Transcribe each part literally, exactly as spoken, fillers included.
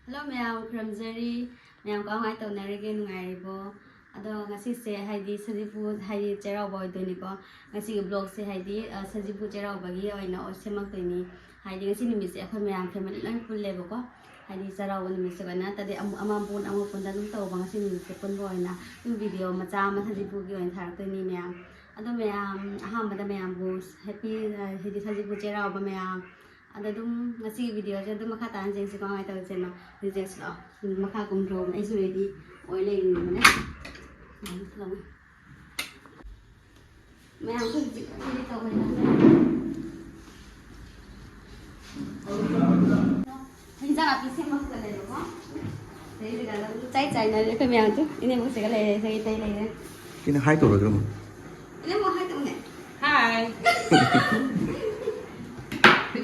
Hello ꯃꯌꯥꯝ, ꯈꯨꯔꯨꯝꯖꯔꯤ꯫ ꯃꯌꯥꯝ ꯀꯃꯥꯏ ꯇꯧꯅꯔꯤꯒꯦ? ꯅꯨꯡꯉꯥꯏꯔꯤꯕꯣ? ꯑꯗꯣ ꯉꯁꯤꯁꯦ ꯍꯥꯏꯗꯤ ꯁꯖꯤꯕꯨ ꯍꯥꯏꯗꯤ ꯆꯩꯔꯥꯎꯕ ꯑꯣꯏꯗꯣꯏꯅꯤꯀꯣ꯫ ꯉꯁꯤꯒꯤ vlogꯁꯦ ꯍꯥꯏꯗꯤ, ꯑ, ꯁꯖꯤꯕꯨ ꯆꯩꯔꯥꯎꯕꯒꯤ ꯑꯣꯏꯅ ꯁꯦꯝꯃꯛꯇꯣꯏꯅꯤ꯫ ꯍꯥꯏꯗꯤ ꯉꯁꯤ ꯅꯨꯃꯤꯠꯁꯦ ꯑꯩꯈꯣꯏ ꯃꯌꯥꯝ family ꯂꯣꯏ ꯄꯨꯜꯂꯦꯕꯀꯣ꯫ ꯍꯥꯏꯗꯤ ꯆꯩꯔꯥꯎꯕ ꯅꯨꯃꯤꯠꯁꯦ ꯀꯩꯅꯣ ꯅꯠꯇꯗꯤ ꯑꯃꯨꯛ ꯑꯃ ꯄꯨꯟ ꯑꯃ ꯄꯨꯟꯗ ꯑꯗꯨꯝ ꯇꯧꯕ꯫ ꯉꯁꯤ ꯅꯨꯃꯤꯠꯁꯦ ꯄꯨꯟꯕ ꯑꯣꯏꯅ ꯑꯗꯨꯝ video ꯃꯆꯥ ꯑꯃ ꯁꯖꯤꯕꯨꯒꯤ ꯑꯣꯏꯅ ꯊꯥꯔꯛꯇꯣꯏꯅꯤ ꯃꯌꯥꯝ꯫ ꯑꯗꯣ ꯃꯌꯥꯝ ꯑꯍꯥꯟꯕꯗ ꯃꯌꯥꯝꯕꯨ happy, ꯑ, ꯍꯥꯏꯗꯤ ꯁꯖꯤꯕꯨ ꯆꯩꯔꯥꯎꯕ ꯃꯌꯥꯝ꯫ ꯑꯗ ꯑꯗꯨꯝ ꯉꯁꯤꯒꯤ videoꯁꯦ ꯑꯗꯨꯝ ꯃꯈꯥ ꯇꯥꯅ ꯌꯦꯡꯁꯤꯀꯣ, ꯀꯃꯥꯏꯅ ꯇꯧꯁꯦꯅꯣ꯫ ꯑꯗꯨ ꯌꯦꯡꯁꯤ ꯂꯥꯛꯑꯣ꯫ ꯎꯝ, ꯃꯈꯥ ꯀꯨꯝꯊꯔꯛꯑꯣ꯫ ꯑꯩꯁꯨ ready ꯑꯣꯏ ꯂꯩꯔꯤꯅꯦꯕꯅꯦ꯫ ꯃꯌꯥꯝ ꯑꯩꯈꯣꯏ ꯍꯧꯖꯤꯛ ready ꯇꯧꯔꯦ꯫ ꯍꯤꯟꯖꯥꯡ ꯅꯥꯄꯤ ꯁꯦꯝꯕ ꯈꯛꯇ ꯂꯩꯔꯦꯀꯣ꯫ ꯑꯗꯩ ꯍꯧꯖꯤꯛꯀꯥꯟ ꯑꯗꯨꯝ ꯆꯥꯏ ꯆꯥꯏꯅꯔꯦ ꯑꯩꯈꯣꯏ ꯃꯌꯥꯝꯁꯨ꯫ ꯏꯅꯦꯝꯕꯣꯛꯁꯤꯒ ꯂꯩꯔꯦ, ꯑꯩꯈꯣꯏ ꯏꯇꯩ ꯂꯩꯔꯦ꯫ ꯁꯤꯅ hi ꯇꯧꯔꯣꯏꯗ꯭ꯔꯣ? ꯏꯅꯦꯝꯕꯣꯛ hi ꯇꯧꯅꯦ꯫ Hi꯫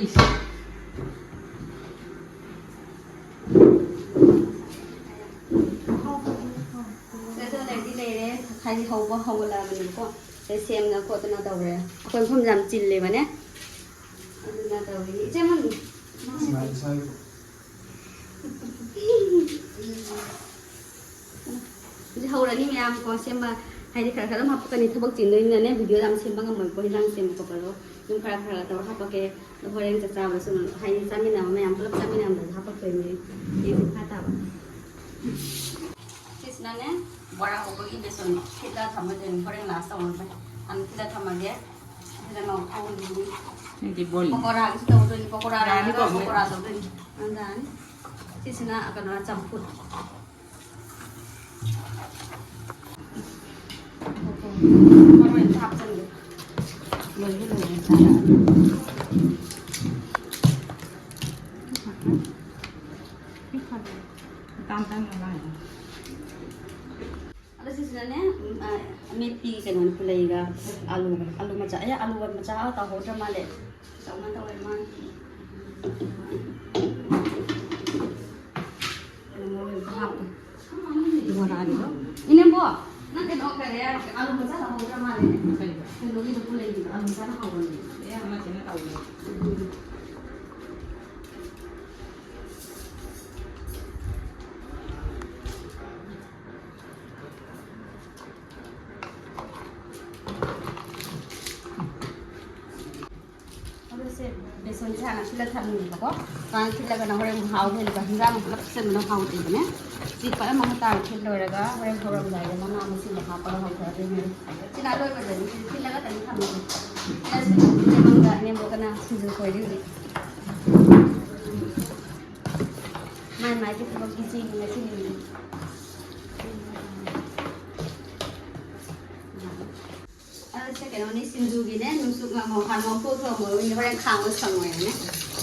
ꯏꯁ꯫ ꯑꯗꯣ ꯂꯩꯗꯤ ꯂꯩꯔꯦ, ꯍꯥꯏꯗꯤ ꯍꯧꯕ ꯍꯧꯒꯠꯂꯛꯑꯕꯅꯦꯕꯀꯣ꯫ ꯑꯗꯩ ꯁꯦꯝꯗꯅ ꯈꯣꯠꯇꯅ ꯇꯧꯔꯦ꯫ ꯑꯩꯈꯣꯏ ꯃꯐꯝꯁꯦ ꯌꯥꯝ ꯆꯤꯜꯂꯦꯕꯅꯦ꯫ ꯑꯗꯨꯅ ꯇꯧꯔꯤ꯫ ꯏꯆꯦ ꯃꯟ꯫ ꯍꯧꯖꯤꯛ ꯍꯧꯔꯅꯤ ꯃꯌꯥꯝ ꯀꯣ ꯁꯦꯝꯕ, ꯍꯥꯏꯗꯤ ꯈꯔ ꯈꯔ ꯑꯗꯨꯝ ꯍꯥꯞꯄꯛꯀꯅꯤ, ꯊꯕꯛ ꯆꯤꯟꯗꯣꯏꯅꯤꯅꯅꯦ, video ꯌꯥꯝ ꯁꯦꯝꯕ ꯉꯝꯃꯣꯏꯀꯣ, ꯍꯤꯟꯖꯥꯡ ꯁꯦꯝꯕ ꯈꯣꯠꯄꯗꯣ ꯑꯗꯨꯝ ꯈꯔ ꯈꯔ ꯇꯧꯔ ꯍꯥꯞꯄꯛꯀꯦ꯫ ꯑꯗꯣ ꯍꯣꯔꯦꯟ ꯆꯥꯛ ꯆꯥꯕꯗꯁꯨ ꯑꯗꯨꯝ, ꯍꯥꯏꯗꯤ ꯆꯥꯃꯤꯟꯅꯕ ꯃꯌꯥꯝ ꯄꯨꯂꯞ ꯆꯥꯃꯤꯟꯅꯕꯗꯁꯨ ꯍꯥꯞꯄꯛꯇꯣꯏꯅꯦ꯫ ꯌꯦꯡꯁꯤ ꯃꯈꯥ ꯇꯥꯕ꯫ ꯁꯤꯁꯤꯅꯅꯦ, ꯕꯣꯔꯥ ꯍꯧꯕꯒꯤ ꯕꯦꯁꯣꯟ ꯊꯤꯠꯂ ꯊꯝꯃꯗꯣꯏꯅꯤ, ꯍꯣꯔꯦꯟ last ꯇꯧꯅꯕ꯫ ꯑꯗꯨ ꯊꯤꯠꯂ ꯊꯝꯃꯒꯦ꯫ ꯑꯗꯨꯗ ꯉꯧꯊꯣꯛꯑꯅꯤ꯫ ꯅꯪꯗꯤ ꯕꯣꯔꯤ꯫ ꯄꯀꯣꯔꯥꯒꯤꯁꯨ ꯇꯧꯗꯣꯏꯅꯤ, ꯄꯀꯣꯔꯥ ꯌꯥꯔꯅꯤꯀꯣ, ꯂꯣꯏꯔꯒ ꯄꯀꯣꯔꯥ ꯇꯧꯗꯣꯏꯅꯤ꯫ ꯑꯗꯨꯅ ꯁꯤꯁꯤꯅ ꯀꯩꯅꯣ, ꯆꯝꯐꯨꯠ꯫ ꯃꯔꯣꯏ ꯑꯝꯇ ꯍꯥꯞꯆꯤꯟꯒꯦ꯫ ꯂꯣꯏꯔꯦ, ꯂꯣꯏꯔꯦ, ꯆꯥꯔꯛꯑꯅꯤ꯫ ꯇꯥꯡ ꯇꯥꯡꯅ ꯂꯥꯛꯑꯦ꯫ ꯑꯗꯣ ꯁꯤꯁꯤꯅꯅꯦ, ꯎꯝ, ꯑ, ꯑꯃꯦꯠꯄꯤ ꯀꯩꯅꯣꯅꯤ, ꯄꯨꯂꯩꯒ ꯑꯂꯨꯒ, ꯑꯂꯨ ꯃꯆꯥ, ꯑꯦ, ꯑꯂꯨꯒ ꯃꯆꯥ ꯇꯧꯍꯧꯗ꯭ꯔ ꯃꯥꯜꯂꯦ꯫ ꯆꯥꯎꯅ ꯇꯧꯋꯦ ꯃꯥꯅ꯫ ꯀꯩꯅꯣ ꯃꯔꯣꯏ ꯑꯝꯇ ꯍꯥꯞꯄꯣ꯫ ꯕꯣꯔꯥꯅꯤꯗꯣ꯫ ꯏꯅꯦꯝꯕꯣ, ꯅꯪ ꯀꯩꯅꯣ ꯀꯔꯤ, ꯑꯂꯨ ꯃꯆꯥ ꯇꯧꯍꯧꯗ꯭ꯔ ꯃꯥꯜꯂꯦ꯫ ꯀꯩꯕ? ꯀꯩꯅꯣꯒꯤꯗꯣ ꯄꯨꯂꯩꯒꯤꯗꯣ ꯑꯂꯨ ꯃꯆꯥꯅ ꯍꯥꯎꯕꯅꯦ꯫ ꯑꯦ, ꯑꯃ ꯆꯦꯅ ꯇꯧꯕꯅꯦ꯫ ꯎꯝ꯫ ꯊꯤꯠꯂ ꯊꯝꯃꯤꯅꯦꯕꯀꯣ꯫ ꯀꯥꯡ ꯊꯤꯠꯂꯒꯅ ꯍꯣꯔꯦꯟ ꯍꯥꯎ ꯍꯦꯜꯂꯤꯕ, ꯍꯤꯟꯖꯥꯡ ꯄꯨꯂꯞ ꯊꯤꯠꯆꯟꯕꯅ ꯍꯥꯎꯇꯦꯗꯅꯦ꯫ ꯁꯤ ꯐꯖꯅ ꯃꯃꯨꯠ ꯇꯥꯅ ꯊꯤꯠ ꯂꯣꯏꯔꯒ ꯍꯣꯔꯦꯟ ꯍꯧꯔꯝꯗꯥꯏꯗ ꯃꯅꯥ ꯃꯁꯤꯡꯗꯣ ꯍꯥꯞꯄꯒ ꯍꯧꯊꯔꯗꯣꯏꯅꯦ꯫ ꯁꯤꯅ ꯑꯂꯣꯏꯕꯗꯅꯤ, ꯁꯤ ꯊꯤꯠꯂꯒ ꯇꯪ ꯊꯝꯃꯒꯦ꯫ ꯁꯤꯅ ꯁꯤꯡꯖꯨ ꯁꯦꯝꯃꯒ ꯏꯅꯦꯝꯕꯣꯛꯀꯅ ꯁꯤꯡꯖꯨ ꯁꯣꯏꯗꯣꯏꯅꯦ꯫ ꯃꯥꯏ ꯃꯥꯏꯒꯤ ꯊꯕꯛ busy ꯅꯤ ꯉꯁꯤꯅꯤ꯫ ꯑꯗꯣ ꯁꯦ ꯀꯩꯅꯣꯅꯤ, ꯁꯤꯡꯖꯨꯒꯤꯅꯦ, ꯅꯨꯡꯆꯨꯞ ꯉꯥꯃꯣ ꯍꯥꯟꯅ ꯉꯧꯊꯣꯛ ꯊꯝꯃꯣ, ꯍꯣꯔꯦꯟ ꯈꯥꯡꯕ ꯁꯪꯉꯣꯏꯅꯅꯦ꯫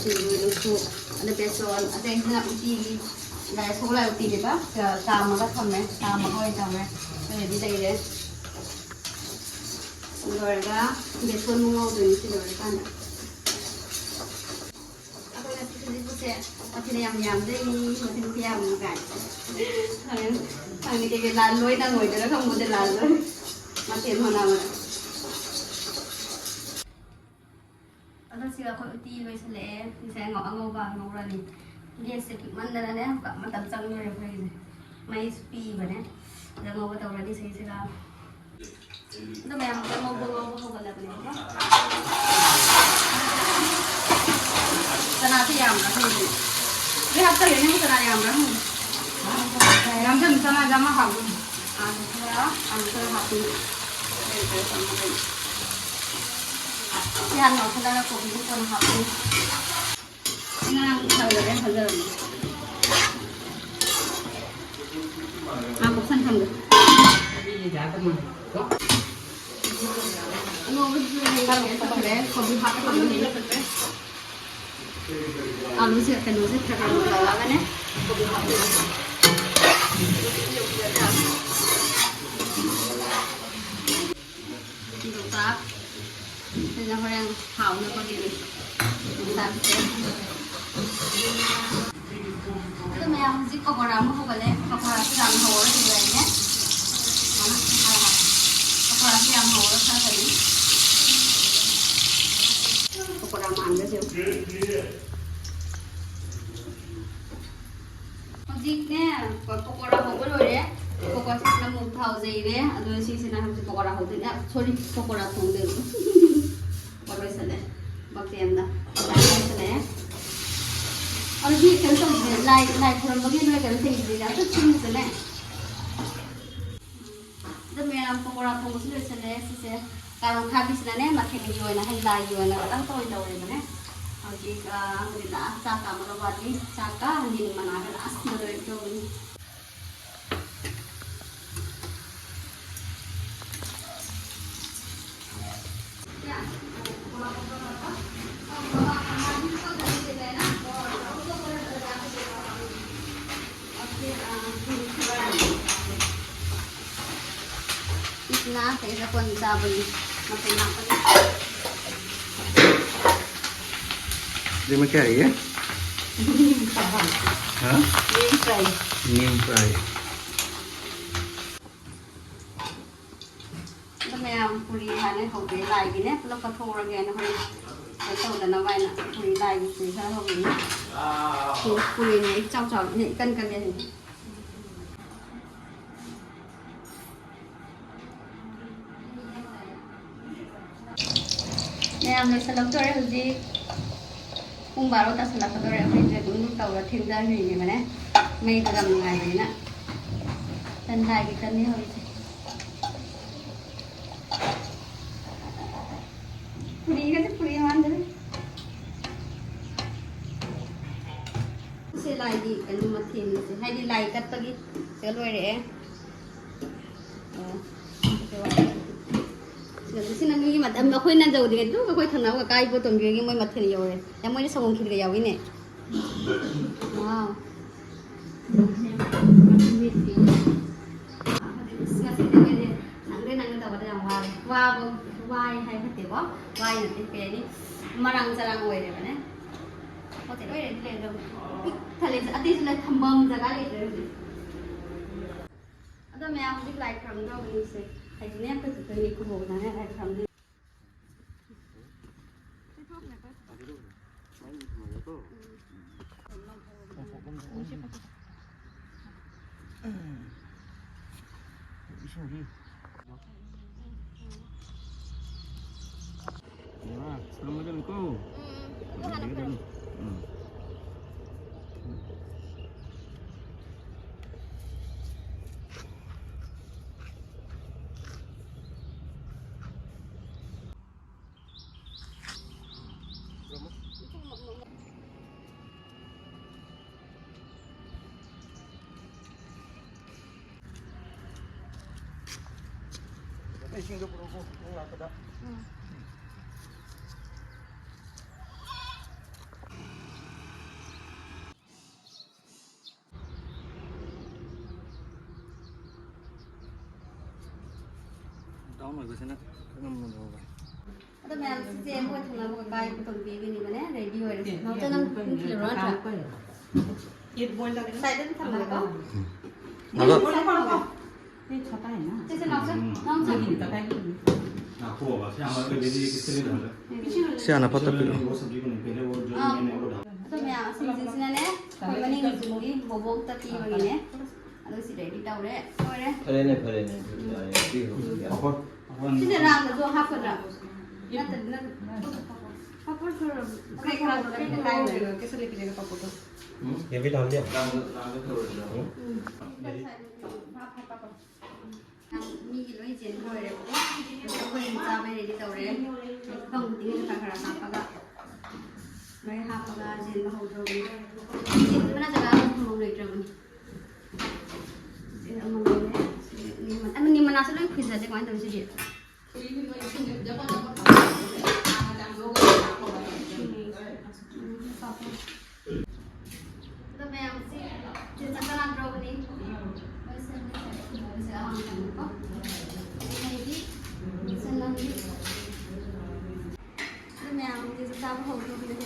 ꯁꯤꯡꯖꯨ, ꯅꯨꯡꯆꯨꯞ, ꯑꯗ ꯕꯦꯁꯣꯟ, ꯑꯇꯩꯁꯤꯅ ꯎꯇꯤꯒꯤ ꯂꯥꯏ ꯁꯣꯛ ꯂꯥꯏ ꯎꯇꯤꯅꯦꯕ, ꯆꯥꯝꯃꯒ ꯊꯝꯃꯦ, ꯆꯥꯝꯃꯒ ꯑꯣꯏꯅ ꯇꯧꯔꯦ꯫ ꯑꯗꯨꯗꯤ ꯂꯩꯔꯦ꯫ ꯂꯣꯏꯔꯒ ꯕꯦꯁꯣꯟ ꯃꯨꯛ ꯉꯧꯗꯣꯏꯅꯤ ꯁꯤ ꯂꯣꯏꯔꯀꯥꯟꯗ꯫ ꯑꯩꯈꯣꯏ ꯉꯁꯤ ꯍꯧꯖꯤꯛꯄꯨꯁꯦ ꯃꯊꯦꯜ ꯌꯥꯝ ꯌꯥꯝꯗꯣꯏꯅꯤ, ꯃꯊꯦꯜ ꯈꯨꯌꯥꯝ ꯑꯃ ꯀꯥꯏꯅ꯫ ꯈꯪꯗꯦ, ꯈꯪꯗꯦ ꯀꯩꯀꯩ ꯂꯥꯟ ꯂꯣꯏ ꯅꯪꯉꯣꯏꯗꯣꯏꯔꯥ ꯈꯪꯕꯗꯤ ꯂꯥꯟ ꯂꯣꯏ ꯃꯊꯦꯜ ꯍꯣꯠꯅꯕꯗ꯫ ꯑꯗꯣ ꯁꯤꯒ ꯑꯩꯈꯣꯏ ꯎꯇꯤ ꯂꯣꯏꯁꯤꯜꯂꯛꯑꯦ꯫ ꯉꯁꯥꯏ ꯑꯉꯧ-, ꯑꯉꯧꯕ ꯉꯧꯔꯅꯤ꯫ ꯒꯦꯁꯁꯦ ꯄꯤꯛꯃꯟꯗꯅꯅꯦ ꯃꯇꯝ ꯆꯪꯗꯣꯔꯦ ꯑꯩꯈꯣꯏꯒꯤꯁꯦ꯫ ꯃꯩꯁꯨ ꯄꯤꯕꯅꯦ꯫ ꯑꯗ ꯉꯧꯕ ꯇꯧꯔꯅꯤ ꯁꯤꯁꯤꯒ꯫ ꯑꯗꯣ ꯃꯌꯥꯝ ꯉꯧꯕ ꯉꯧꯕ ꯍꯧꯒꯠꯂꯕꯅꯦꯕꯀꯣ꯫ ꯆꯅꯥꯁꯦ ꯌꯥꯝꯕ꯭ꯔꯥ ꯈꯪꯗꯦ꯫ ꯂꯣꯏ ꯍꯥꯞꯆꯜꯂꯦ, ꯅꯪ ꯆꯅꯥ ꯌꯥꯝꯕ꯭ꯔꯥ ꯈꯪꯗꯦ꯫ ꯌꯥꯝꯖꯜꯂꯨ, ꯆꯅꯥꯁꯦ ꯑꯃ ꯍꯥꯞꯄꯨ꯫ ꯑꯥꯂꯨ ꯈꯔ, ꯑꯥꯂꯨ ꯈꯔ ꯍꯥꯞꯄꯤ꯫ ꯁꯤ ꯍꯥꯟꯅ ꯉꯧꯁꯜꯂꯒ ꯀꯣꯕꯤꯗꯨ ꯀꯣꯟꯅ ꯍꯥꯞꯄꯤ꯫ ꯉꯔꯥꯡ ꯊꯝꯖꯔꯦ, ꯊꯝꯖꯔꯝꯃꯦ꯫ ꯃꯥ ꯀꯨꯞꯁꯟ ꯊꯝꯒꯦ꯫ ꯑꯉꯧꯕꯁꯤꯁꯨ ꯍꯦꯟꯖꯥꯡ ꯂꯣꯏ ꯇꯧꯈ꯭ꯔꯦ꯫ ꯀꯣꯕꯤ ꯍꯥꯞꯄ ꯊꯝꯒꯦ꯫ ꯑꯥꯂꯨꯁꯦ, ꯀꯩꯅꯣꯁꯦ ꯈꯔ ꯈꯔ ꯃꯨꯜꯂꯛꯑꯒꯅꯦ ꯀꯣꯕꯤ ꯍꯥꯞꯄꯤꯔꯣ꯫ ꯌꯣꯡꯆꯥꯛ꯫ ꯑꯗꯨꯅ ꯍꯣꯔꯦꯟ ꯍꯥꯎꯅꯕꯒꯤꯅꯤ꯫ ꯌꯣꯡꯆꯥꯛꯁꯦ꯫ ꯑꯗꯣ ꯃꯌꯥꯝ ꯍꯧꯖꯤꯛ ꯄꯀꯣꯔꯥ ꯑꯃ ꯍꯧꯒꯠꯂꯦ꯫ ꯄꯀꯣꯔꯥꯁꯨ ꯌꯥꯝ ꯍꯧꯔꯒ ꯂꯩꯔꯦ꯫ ꯄꯀꯣꯔꯥꯁꯨ ꯌꯥꯝ ꯍꯧꯔꯒ ꯊꯥꯒꯠꯂꯤ꯫ ꯄꯀꯣꯔꯥ ꯃꯥꯟꯕꯁꯦ꯫ ꯍꯧꯖꯤꯛꯅꯦ, ꯄ-, ꯄꯀꯣꯔꯥ ꯍꯧꯕ ꯂꯣꯏꯔꯦ꯫ ꯄꯀꯣꯔꯥꯁꯤꯅ ꯑꯃꯨꯛ ꯊꯥꯎ ꯌꯩꯔꯦ꯫ ꯑꯗꯣ ꯁꯤꯁꯤꯅ ꯍꯧꯖꯤꯛ ꯄꯀꯣꯔꯥ ꯍꯧꯗꯣꯏꯅꯦ꯫ ꯑ, sorry, ꯄꯀꯣꯔꯥ ꯊꯣꯡꯗꯣꯏꯅꯦ꯫ ꯄꯣꯠ ꯂꯣꯏꯁꯜꯂꯦ꯫ ꯂꯣꯏꯁꯜꯂꯦ꯫ ꯀꯩꯅꯣ ꯇꯧꯗ꯭ꯔꯤꯅꯦ, ꯂꯥꯏ, ꯂꯥꯏ ꯈꯨꯔꯝꯕꯒꯤ ꯅꯣꯏ ꯀꯩꯅꯣ ꯇꯧꯗ꯭ꯔꯤꯅꯦ, ꯑꯝꯇ ꯁꯤꯟꯁꯤꯅꯦ꯫ ꯑꯗꯣ ꯃꯌꯥꯝ ꯄꯀꯣꯔꯥ ꯊꯣꯡꯕꯁꯨ ꯂꯣꯏꯁꯤꯜꯂꯦ꯫ ꯁꯤꯁꯦ ꯀꯥꯔꯣꯠ ꯑꯈꯥꯕꯤꯁꯤꯅꯅꯦ, ꯃꯊꯦꯜꯒꯤ ꯑꯣꯏꯅ, ꯍꯥꯏꯗꯤ ꯂꯥꯏꯒꯤ ꯑꯣꯏꯅ ꯈꯇꯪ ꯇꯧꯔ ꯇꯧꯔꯦꯕꯅꯦ꯫ ꯍꯧꯖꯤꯛ, ꯑ, ꯍꯧꯖꯤꯛ ꯂꯥꯁ ꯆꯥꯛ ꯀꯥꯝꯕ ꯂꯧꯕ ꯋꯥꯠꯂꯤ꯫ ꯆꯥꯛꯀ ꯅꯤꯝ ꯃꯅꯥꯒ ꯂꯥꯁꯇ ꯂꯣꯏꯔ ꯇꯧꯕꯅꯤ꯫ ꯏꯁꯅ ꯀꯩꯗ ꯀꯣꯟ ꯆꯥꯕꯒꯤ ꯃꯇꯝ ꯂꯥꯛꯄꯅꯤ꯫ इसमें क्या है ये? हाँ? नीम फ्राई। नीम फ्राई। ꯑꯗꯣ ꯃꯌꯥꯝ ꯄꯨꯔꯤ ꯍꯥꯟꯅ ꯍꯧꯒꯦ, ꯂꯥꯏꯒꯤꯅꯦ ꯄꯨꯂꯞ ꯀꯠꯊꯣꯛꯎꯔꯒꯦꯅ ꯍꯣꯔꯦꯟ ꯀꯩꯅꯣ ꯇꯧꯗꯅꯕ ꯍꯥꯏꯅ ꯄꯨꯔꯤ, ꯂꯥꯏꯒꯤ ꯄꯨꯔꯤ ꯈꯔ ꯍꯧꯒꯦꯅ꯫ ꯄꯨꯔꯤꯅꯦ ꯑꯩ ꯆꯥꯎ ꯆꯥꯎ, ꯏꯀꯟ ꯀꯜꯂꯦ꯫ ꯃꯌꯥꯝ ꯂꯣꯏꯁꯤꯜꯂꯛꯇꯣꯔꯦ ꯍꯧꯖꯤꯛ꯫ ꯄꯨꯡ ꯕꯥꯔꯣ ꯇꯥꯁꯤꯜꯂꯛꯀꯗꯣꯔꯦ꯫ ꯑꯩꯈꯣꯏꯁꯦ ꯑꯗꯨꯝ ꯇꯧꯔ ꯊꯦꯡꯊꯈ꯭ꯔꯤꯅꯦꯕꯅꯦ꯫ ꯃꯩꯗꯣ ꯌꯥꯝ ꯅꯨꯡꯉꯥꯏꯕꯅꯤꯅ꯫ ꯇꯟ ꯂꯥꯏꯒꯤ ꯇꯟꯅꯤ ꯍꯧꯔꯤꯁꯦ꯫ ꯄꯨꯔꯤꯒꯁꯦ ꯄꯨꯔꯤ ꯃꯥꯟꯗꯔꯦ꯫ ꯁꯦ ꯂꯥꯏꯒꯤ ꯀꯩꯅꯣ ꯃꯊꯦꯜꯅꯤꯁꯦ, ꯍꯥꯏꯗꯤ ꯂꯥꯏ ꯀꯠꯄꯒꯤ ꯁꯤꯗ ꯂꯣꯏꯔꯛꯑꯦ꯫ ꯑꯣ꯫ ꯁꯤꯅ ꯃꯤꯒꯤ ꯃꯇꯝ, ꯑꯩꯈꯣꯏꯅ ꯇꯧꯗ꯭ꯔꯤꯉꯩꯗ ꯑꯗꯨꯝ ꯑꯩꯈꯣꯏ ꯊꯪꯅꯕ ꯀꯀꯥ ꯏꯕꯣꯇꯣꯝꯕꯤꯒꯤ ꯃꯣꯏ ꯃꯊꯦꯜ ꯌꯧꯔꯦ꯫ ꯌꯥꯝ ꯃꯣꯏꯅ ꯁꯪꯒꯣꯝ ꯈꯤꯔꯒ ꯌꯥꯎꯏꯅꯦ꯫ ꯋꯥꯎ꯫ ꯉꯁꯤꯗꯤ ꯑꯩꯈꯣꯏꯗꯤ ꯅꯪꯗꯦ ꯅꯪꯗꯦ ꯇꯧꯕꯗ ꯌꯥꯝ ꯋꯥꯔꯦ꯫ ꯋꯥꯕ, ꯋꯥꯏ ꯍꯥꯏ ꯐꯠꯇꯦꯀꯣ꯫ ꯋꯥꯏ ꯅꯠꯇꯦ, ꯀꯩ ꯍꯥꯏꯅꯤ? ꯃꯔꯥꯡ ꯆꯔꯥꯡ ꯑꯣꯏꯔꯦꯕꯅꯦ꯫ ꯄꯣꯠ ꯆꯩ ꯂꯣꯏ ꯔꯦꯗꯤ ꯂꯩꯔꯦ꯫ ꯄꯤꯛ ꯊꯜꯂꯦ꯫ ꯑꯇꯩꯁꯨ ꯂꯣꯏ ꯊꯝꯐꯝ ꯖꯒꯥ ꯂꯩꯇ꯭ꯔꯦ ꯍꯧꯖꯤꯛ꯫ ꯑꯗꯣ ꯃꯌꯥꯝ ꯍꯧꯖꯤꯛ ꯂꯥꯏ ꯈꯨꯔꯨꯝꯗꯧꯕꯅꯤꯁꯦ꯫ ꯍꯥꯏꯗꯤꯅꯦ ꯑꯩꯈꯣꯏ ꯄꯨꯄꯨꯒꯤ ꯈꯨꯕꯣꯛꯅꯅꯦ ꯂꯥꯏ ꯈꯨꯔꯨꯝꯗꯣꯏ꯫ ꯏꯁꯤꯡꯗꯤ? ꯏꯃꯥ, ꯁꯨꯔꯝꯃꯗꯕꯅꯤꯀꯣ꯫ ꯎꯝ, ꯎꯝ꯫ ꯑꯗꯨ ꯍꯥꯟꯅ ꯐꯨꯠꯂꯣ꯫ ꯎꯝ꯫ ꯏꯁꯤꯡꯗꯣ ꯄꯨꯔꯛꯎꯀꯣ, ꯅꯪ ꯂꯥꯛꯄꯗ꯫ ꯎꯝ꯫ ꯗꯥꯎꯟ ꯑꯣꯏꯕꯁꯤꯅ ꯈꯪꯉꯝꯃꯣꯏ꯫ ꯑꯗꯣ ꯃꯌꯥꯝ, ꯁꯤꯁꯦ ꯃꯣꯏ ꯊꯪꯅꯕ ꯀꯀꯥꯒꯤ ꯐꯣꯇꯣ ꯄꯤꯕꯤꯅꯤꯕꯅꯦ, ꯔꯦꯗꯤ ꯑꯣꯏꯔꯦ꯫ ꯅꯥꯎꯆꯥ, ꯅꯪ ꯑꯗꯨꯝ ꯊꯤꯜꯂꯨꯔꯣ, ꯅꯠꯇ꯭ꯔꯥ? ꯁꯥꯏꯗ ꯑꯗꯨꯝ ꯊꯝꯃꯒꯀꯣ꯫ ꯑꯗꯣ ꯁꯤꯁꯦ ꯅꯥꯎꯆꯥ, ꯅꯥꯎꯆꯥ꯫ ꯁꯤ ꯍꯥꯟꯅ ꯐꯠꯇ ꯄꯤꯔꯛꯑꯣ꯫ ꯑꯥ꯫ ꯑꯗꯣ ꯃꯌꯥꯝ, ꯑꯁꯤꯁꯤꯡꯁꯤꯅꯅꯦ, ꯑꯩꯈꯣꯏ ꯃꯅꯤꯡꯒꯤꯁꯤꯡꯒꯤ ꯕꯣꯕꯣꯛꯇ ꯄꯤꯕꯒꯤꯅꯦ꯫ ꯑꯗꯣ ꯁꯤ ꯔꯦꯗꯤ ꯇꯧꯔꯦ, ꯂꯣꯏꯔꯦ꯫ ꯐꯔꯦꯅꯦ, ꯐꯔꯦꯅꯦ, ꯑꯗꯨꯗꯤ ꯌꯥꯔꯦ, ꯄꯤꯈ꯭ꯔꯣ, ꯌꯥꯔꯦ꯫ ꯁꯤꯁꯦ ꯔꯥꯝꯗꯁꯨ ꯍꯥꯞꯀꯗ꯭ꯔꯥ? ꯅꯠꯇꯦ, ꯅꯠꯇꯦ꯫ ꯄꯥꯄꯣꯔ ꯈꯔ ꯀꯩ ꯈꯔ ꯀꯩꯁꯨ ꯂꯩꯇꯦ꯫ ꯎꯝ? ꯌꯦꯡꯕꯤ ꯇꯥꯍꯟꯗꯦ꯫ ꯎꯝ꯫ ꯃꯤꯒꯤ ꯂꯣꯏ ꯆꯦꯟꯕ ꯂꯣꯏꯔꯦꯕꯀꯣ꯫ ꯑꯩꯈꯣꯏ ꯆꯥꯕꯩ ꯔꯦꯗꯤ ꯇꯧꯔꯦ꯫ ꯄꯨꯈꯝ ꯈꯨꯗꯤꯡꯒꯤ ꯈꯔ ꯈꯔ ꯍꯥꯞꯄꯒ, ꯂꯣꯏ ꯍꯥꯞꯄꯒ ꯆꯦꯟꯕ ꯍꯧꯗ꯭ꯔꯕꯅꯤ꯫ ꯆꯦꯟꯕꯅ ꯖꯒꯥ ꯑꯃ ꯊꯝꯐꯝ ꯂꯩꯇ꯭ꯔꯕꯅꯤ꯫ ꯁꯤ ꯑꯃ ꯂꯩꯔꯦ꯫ ꯁꯤ ꯅꯤꯝ-, ꯑꯃ ꯅꯤꯝ ꯃꯅꯥꯁꯨ ꯂꯣꯏ ꯈꯨꯏꯖꯜꯂꯦ꯫ ꯀꯃꯥꯏꯅ ꯇꯧꯔꯤ ꯁꯤꯗꯤ? ꯑꯗꯣ ꯃꯌꯥꯝꯁꯤ ꯆꯦ ꯆꯥꯛ ꯆꯥꯅꯗ꯭ꯔꯣꯕꯅꯤ? ꯃꯣꯏꯁꯦ ꯑꯍꯥꯟꯕꯅꯤꯀꯣ꯫ ꯑꯩꯗꯤ ꯁꯦ ꯅꯪꯗꯤ꯫ ꯑꯗꯣ ꯃꯌꯥꯝꯁꯦ ꯆꯥꯛ ꯆꯥꯕ ꯍꯧꯗꯣꯔꯦ꯫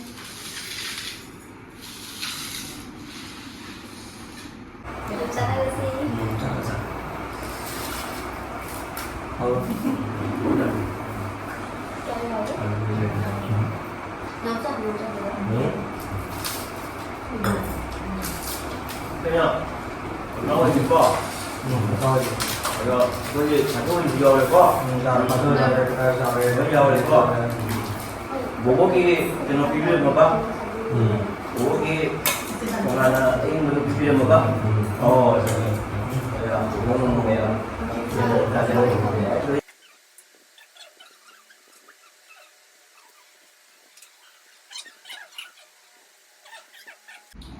ꯑꯗꯨꯝ ꯆꯥꯟꯅꯔꯁꯤ꯫ ꯎꯝ, ꯆꯥꯔꯣ, ꯆꯥꯔꯣ꯫ ꯍꯥꯎ꯫ ꯀꯌꯥꯝ ꯍꯥꯎꯋꯦ? ꯑꯗꯨꯝ ꯂꯩꯔꯦ꯫ ꯅꯥꯎꯆꯥ, ꯅꯥꯎꯆꯥ꯫ ꯎꯝ꯫ ꯀꯩꯅꯣ? ꯀꯀꯥ ꯍꯣꯏꯒꯤꯀꯣ? ꯎꯝ, ꯀꯀꯥ ꯍꯣꯏꯒꯤ꯫ ꯑꯗꯣ ꯑꯩꯈꯣꯏꯒꯤ ꯁꯥꯏꯀꯜ ꯑꯣꯏꯅꯁꯨ ꯌꯥꯎꯔꯦꯀꯣ? ꯎꯝ, ꯌꯥꯎꯔꯦ꯫ ꯁꯥꯏꯀꯜ ꯌꯥꯎꯔꯦ, ꯀꯀꯥ ꯌꯥꯎꯔꯦ꯫ ꯂꯣꯏ ꯌꯥꯎꯔꯦꯀꯣ? ꯎꯝ꯫ ꯕꯣꯕꯣꯛꯀꯤ ꯀꯩꯅꯣ ꯄꯤꯕꯤꯔꯝꯃꯒ, ꯎꯝ꯫ ꯕꯣꯕꯣꯛꯀꯤ ꯇꯣꯉꯥꯟꯅ ꯑꯌꯤꯡꯕꯗꯣ ꯄꯤꯕꯤꯔꯝꯃꯒ, ꯎꯝ꯫ ꯑꯣ, ꯕꯣꯕꯣꯛ ꯅꯨꯡꯉꯥꯏ꯫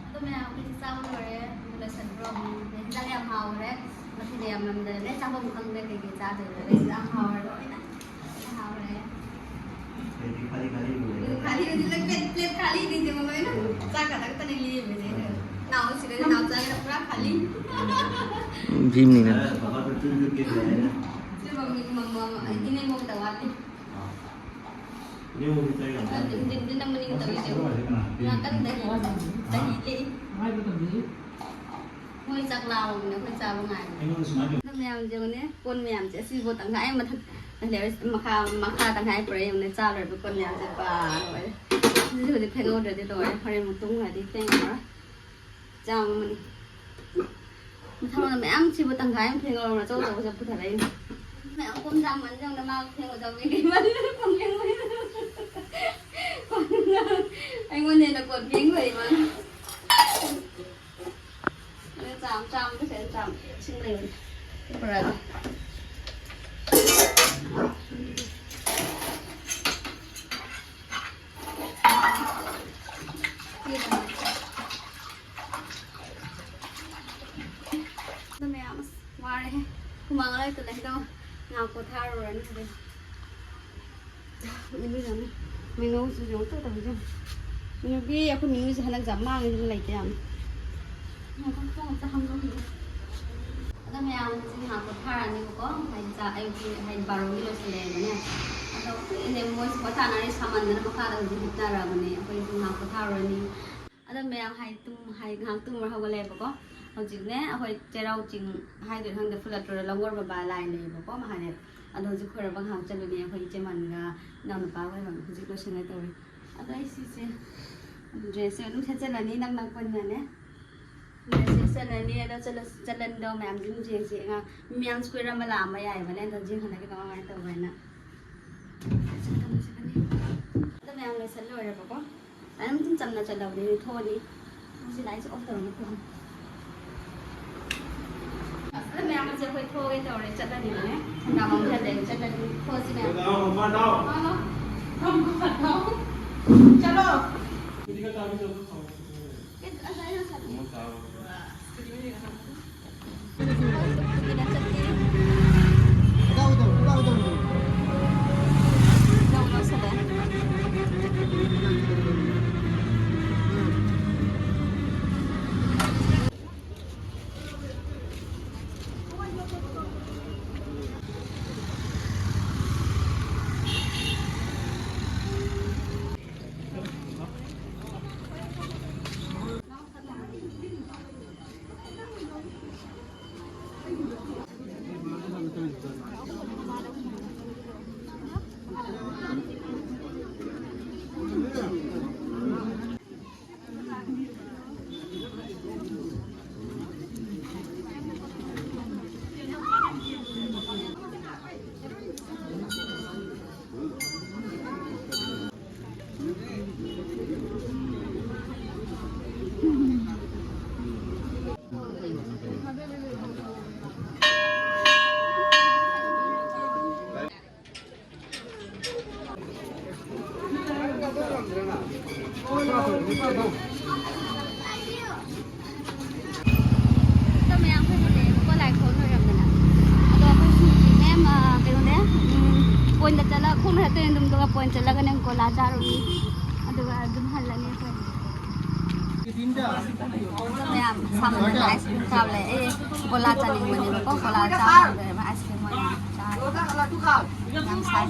ꯑꯗꯣ ꯃꯌꯥꯝ, ꯑꯩꯈꯣꯏꯗꯤ ꯆꯥꯕ ꯂꯣꯏꯔꯦ, ꯑꯗꯨꯒ ꯂꯣꯏꯁꯟꯈ꯭ꯔꯣ꯫ ꯎꯝ, ꯍꯤꯟꯖꯥꯡ ꯌꯥꯝ ꯍꯥꯎꯈ꯭ꯔꯦ꯫ ꯃꯁꯤꯗꯤ ꯌꯥꯝ ꯂꯝꯗꯅꯦ, ꯆꯥꯐꯝ ꯈꯪꯗ꯭ꯔꯦ ꯀꯩꯀꯩ ꯆꯥꯗꯣꯏꯅꯣ꯫ ꯑꯩꯁꯨ ꯌꯥꯝ ꯍꯥꯎꯔꯦ ꯂꯣꯏꯅ꯫ ꯌꯥꯝ ꯍꯥꯎꯔꯦ꯫ ꯑꯩꯗꯤ ꯈꯥꯂꯤ ꯈꯥꯂꯤ ꯎꯔꯦ꯫ ꯎꯝ, ꯈꯥꯂꯤ ꯍꯧꯖꯤꯛ ꯂꯣꯏ ꯄ꯭ꯂꯦꯠ, ꯄ꯭ꯂꯦꯠ ꯈꯥꯂꯤꯅꯤ ꯏꯕꯦꯝꯃ ꯂꯣꯏꯅ꯫ ꯎꯝ꯫ ꯆꯥꯛ ꯈꯛꯇ ꯈꯛꯇꯅꯦ ꯂꯦꯝꯃꯤꯁꯦ꯫ ꯎꯝ꯫ ꯅꯥꯎꯁꯤꯒ ꯅꯥꯎꯆꯥꯒ ꯄꯨꯔꯥ ꯈꯥꯂꯤ꯫ ꯎꯝ, ꯚꯤꯝꯅꯤꯅ꯫ ꯑ, ꯕꯕꯥ ꯇꯨ ꯇꯨ ꯇꯨ ꯇꯨ ꯍꯥꯏꯅ꯫ ꯁꯤ ꯃꯃꯤꯡ ꯃꯃ-, ꯃꯃ-, ꯏꯅꯦꯝꯕꯣꯛꯇ ꯋꯥꯠꯂꯤ꯫ ꯑ꯫ ꯏꯅꯦꯝꯕꯣꯛꯇꯤ ꯆꯥꯛ ꯌꯥꯝ ꯆꯥꯗꯦ꯫ ꯗꯤꯟ-, ꯗꯤꯟ-, ꯗꯤꯟ ꯑꯃ ꯅꯤꯡ ꯇꯧꯔꯤꯁꯦ꯫ ꯉꯥꯛꯇꯪ ꯗꯍꯤ, ꯗꯍꯤ ꯂꯩ꯫ ꯃꯣꯏ ꯆꯥꯛ ꯂꯥꯝꯃꯕꯅꯤꯅ ꯑꯩꯈꯣꯏ ꯆꯥꯕ ꯉꯥꯏꯕ꯫ ꯑꯩꯉꯣꯟꯗ ꯁꯨꯃꯥꯏꯅ ꯇꯧ- ꯑꯗꯣ ꯃꯌꯥꯝꯁꯦ ꯌꯦꯡꯉꯨꯅꯦ, ꯀꯣꯟ ꯃꯌꯥꯝꯁꯦ ꯑꯁꯤꯕꯨ ꯇꯪꯈꯥꯏ ꯑꯃ ꯃꯊꯛ, ꯂꯩꯔ ꯃꯈꯥ, ꯃꯈꯥ ꯇꯪꯈꯥꯏ ꯄꯨꯔꯥ ꯌꯦꯡꯉꯨꯅꯦ, ꯆꯥ ꯂꯣꯏꯔꯕ ꯀꯣꯟ ꯃꯌꯥꯝꯁꯦ ꯄꯥ ꯂꯣꯏꯔꯦ꯫ ꯑꯗꯨꯗꯤ ꯍꯧꯖꯤꯛ ꯐꯦꯡꯍꯧꯗ꯭ꯔꯗꯤ ꯂꯣꯏꯔꯦ, ꯍꯣꯔꯦꯟ ꯑꯃꯨꯛ ꯇꯨꯝꯈ꯭ꯔꯗꯤ ꯐꯦꯡꯉꯔꯣꯏ꯫ ꯆꯥꯝꯃꯅꯤ꯫ ꯃꯊꯪꯗ ꯃꯌꯥꯝ ꯁꯤꯕꯨ ꯇꯪꯈꯥꯏ ꯑꯃ ꯐꯦꯡꯍꯧꯔꯒ ꯑꯆꯧ ꯑꯆꯧꯕꯁꯦ ꯄꯨꯊꯔꯛꯏꯅꯦ꯫ ꯃꯌꯥꯝ ꯀꯣꯟ ꯆꯥꯝꯃꯟ ꯆꯪꯗ ꯃꯥ ꯐꯦꯡꯒꯗꯧꯕꯤ ꯂꯩꯃꯟꯗꯅ ꯀꯣꯟ ꯐꯦꯡꯕ ꯍꯩ-, ꯀꯣꯟ-, ꯑꯩꯉꯣꯟꯗ ꯍꯦꯟꯅ ꯀꯣꯟ ꯐꯦꯡꯕ ꯍꯩ ꯃꯥꯅ꯫ ꯆꯥꯝ-, ꯆꯥꯝꯕꯁꯦ ꯑꯗꯨꯝ ꯆꯥꯝ-, ꯏꯁꯤꯡ ꯂꯩꯕꯅꯦ꯫ ꯄꯨꯔꯛꯑꯒꯦ꯫ ꯑꯗꯨ ꯃꯌꯥꯝ ꯑꯁ ꯋꯥꯔꯦꯍꯦ꯫ ꯍꯨꯃꯥꯡ ꯂꯣꯏ ꯇꯨꯜꯂꯦ꯫ ꯍꯤꯗꯥꯛ ꯉꯥꯏꯍꯥꯛ ꯄꯣꯊꯥꯔꯨꯔꯅꯤ ꯍꯧꯖꯤꯛ꯫ ꯏꯔꯨꯖꯅꯤ꯫ ꯃꯤꯅꯨꯁꯤꯁꯨ ꯑꯃꯨꯛꯇ ꯇꯧꯕꯤꯔꯝꯃꯨ꯫ ꯃꯤꯅꯨꯒꯤ ꯑꯩꯈꯣꯏ ꯃꯤꯅꯨꯁꯦ ꯍꯟꯗꯛ ꯌꯥꯝ ꯃꯥꯡꯉꯦ, ꯑꯗꯨꯅ ꯂꯩꯇꯦ ꯌꯥꯝꯅ꯫ ꯉꯥꯏꯈꯣ, ꯈꯣꯡ ꯑꯝꯇ ꯍꯥꯝꯗꯣꯛꯈꯤꯒꯦ꯫ ꯑꯗꯣ ꯃꯌꯥꯝ ꯍꯧꯖꯤꯛ ꯉꯥꯏꯍꯥꯛ ꯄꯣꯊꯥꯔꯅꯤꯕꯀꯣ꯫ ꯍꯥꯏꯗꯤ ꯆꯥꯛ ꯑꯌꯨꯛꯀꯤ ꯍꯥꯏꯗꯤ ꯕꯥꯔꯣꯒꯤ ꯂꯣꯏꯁꯤꯜꯂꯛꯑꯦꯕꯅꯦ꯫ ꯑꯗꯣ ꯀꯨꯏꯔꯦ ꯃꯣꯏꯁꯨ ꯄꯣꯊꯥꯅꯔꯤ, ꯁꯥꯃꯟꯗꯅ ꯃꯈꯥꯗ ꯍꯧꯖꯤꯛ ꯍꯤꯞꯅꯔꯕꯅꯦ꯫ ꯑꯩꯈꯣꯏꯁꯨ ꯉꯥꯏꯍꯥꯛ ꯄꯣꯊꯥꯔꯨꯔꯅꯤ꯫ ꯑꯗꯣ ꯃꯌꯥꯝ ꯍꯥꯏ ꯇꯨꯝ-, ꯍꯥꯏ ꯉꯥꯏꯍꯥꯛ ꯇꯨꯝꯃꯨꯔ ꯍꯧꯒꯠꯂꯛꯑꯦꯕꯀꯣ꯫ ꯍꯧꯖꯤꯛꯅꯦ ꯑꯩꯈꯣꯏ ꯆꯩꯔꯥꯎ ꯆꯤꯡ ꯍꯥꯏꯗꯣꯏꯔꯥ ꯈꯪꯗꯦ, ꯐꯨꯂꯇꯨꯔ ꯂꯪꯒꯣꯔ ꯕꯕꯥ ꯂꯥꯏ ꯂꯩꯌꯦꯕꯀꯣ ꯃꯍꯥꯗꯦꯕ꯫ ꯑꯗꯣ ꯍꯧꯖꯤꯛ ꯈꯣꯏꯔꯝꯕ ꯉꯥꯏꯍꯥꯛ ꯆꯠꯂꯨꯅꯤ ꯑꯩꯈꯣꯏ ꯏꯆꯦ ꯃꯟꯒ ꯏꯅꯥꯎꯅꯨꯄꯥ ꯍꯣꯏ ꯍꯧꯖꯤꯛ ꯂꯣꯏꯁꯤꯟꯒꯦ ꯇꯧꯔꯤ꯫ ꯑꯗꯣ ꯑꯩ ꯁꯤꯁꯦ ꯗ꯭ꯔꯦꯁꯁꯦ ꯑꯗꯨꯝ ꯁꯦꯠꯆꯜꯂꯅꯤ ꯅꯛ ꯅꯛꯄꯅꯤꯅꯅꯦ꯫ ꯗ꯭ꯔꯦꯁꯁꯦ ꯁꯦꯠꯆꯜꯂꯅꯤ꯫ ꯑꯗꯣ ꯆꯠꯂ-, ꯆꯠꯂꯟꯗꯣ ꯃꯌꯥꯝꯁꯨ ꯑꯗꯨꯝ ꯌꯦꯡꯁꯤ꯫ ꯑꯉꯥꯡ ꯃꯌꯥꯝꯁꯨ ꯀꯣꯏꯔꯝꯕ ꯂꯥꯛꯑꯝꯕ ꯌꯥꯏꯑꯕꯅꯦ꯫ ꯑꯗꯣ ꯌꯦꯡꯍꯜꯂꯒꯦ ꯀꯃꯥꯏ ꯀꯃꯥꯏꯅ ꯇꯧꯕ ꯍꯥꯏꯅ꯫ ꯑꯗꯣ ꯃꯌꯥꯝ ꯂꯣꯏꯁꯜ ꯂꯣꯏꯔꯦꯕꯀꯣ꯫ ꯑꯗꯨꯝ ꯏꯆꯝ ꯆꯝꯅ ꯆꯜꯂꯕꯅꯤꯅ ꯊꯣꯛꯑꯅꯤ꯫ ꯁꯤ ꯂꯥꯏꯠꯁꯦ ꯑꯣꯐ ꯇꯧꯔꯒ ꯊꯣꯛꯑꯅꯤ꯫ ꯑꯁ, ꯑꯗꯨ ꯃꯌꯥꯝ ꯑꯁꯦ ꯑꯩꯈꯣꯏ ꯊꯣꯛꯑꯒꯦ ꯇꯧꯔꯦ, ꯆꯠꯂꯅꯤꯅꯦ꯫ ꯍꯪꯒꯥꯝ ꯑꯃ ꯍꯜꯂꯦ, ꯆꯠꯂꯅꯤ꯫ ꯊꯣꯛꯑꯁꯤ ꯃꯌꯥꯝ꯫ ꯆꯠꯂꯣ꯫ ꯑꯦ, ꯑꯁ, ꯑꯩꯅ ꯉꯁꯥꯏ ꯈꯣꯡꯅ ꯆꯠꯇꯣꯏꯅꯦ ꯑꯗꯨꯝ, ꯑꯗꯨꯒ ꯄꯣꯏꯟ ꯆꯠꯂꯒꯅꯦ ꯀꯣꯂꯥ ꯆꯥꯔꯨꯅꯤ, ꯑꯗꯨꯒ ꯑꯗꯨꯝ ꯍꯜꯂꯅꯤ ꯑꯩꯈꯣꯏ꯫ ꯃꯌꯥꯝ ꯁꯥꯃꯟꯗꯅ ꯑꯥꯏꯁ ꯀ꯭ꯔꯤꯝ ꯆꯥꯕ ꯂꯩ꯫ ꯑꯩ ꯀꯣꯂꯥ ꯆꯥꯅꯤꯡꯕꯅꯦꯕꯀꯣ, ꯀꯣꯂꯥ ꯆꯥꯕ ꯐꯪꯗ꯭ꯔꯦꯕ, ꯑꯥꯏꯁ ꯀ꯭ꯔꯤꯝ ꯑꯣꯏꯅ ꯆꯥꯔꯦ꯫ ꯌꯥꯝ ꯁꯥꯏ꯫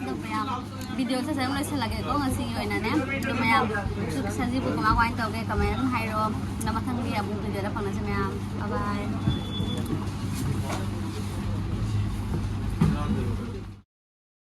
ꯑꯗꯣ ꯃꯌꯥꯝ, ꯚꯤꯗꯤꯑꯣꯁꯦ ꯁ꯭ꯋꯥꯏꯗ ꯂꯣꯏꯁꯤꯜꯂꯒꯦꯀꯣ ꯉꯁꯤꯒꯤ ꯑꯣꯏꯅꯅꯦ꯫ ꯑꯗꯣ ꯃꯌꯥꯝ ꯁꯨ ꯁꯖꯤꯕꯨ ꯀꯃꯥꯏ ꯀꯃꯥꯏꯅ ꯇꯧꯒꯦ, ꯀꯃꯦꯟ ꯑꯗꯨꯝ ꯍꯥꯏꯔꯛꯑꯣ꯫ ꯑꯗꯣ ꯃꯊꯪꯒꯤ ꯑꯃꯨꯛ ꯚꯤꯗꯤꯑꯣꯗ ꯐꯪꯅꯁꯦ ꯃꯌꯥꯝ꯫ ꯕꯥꯏ ꯕꯥꯏ꯫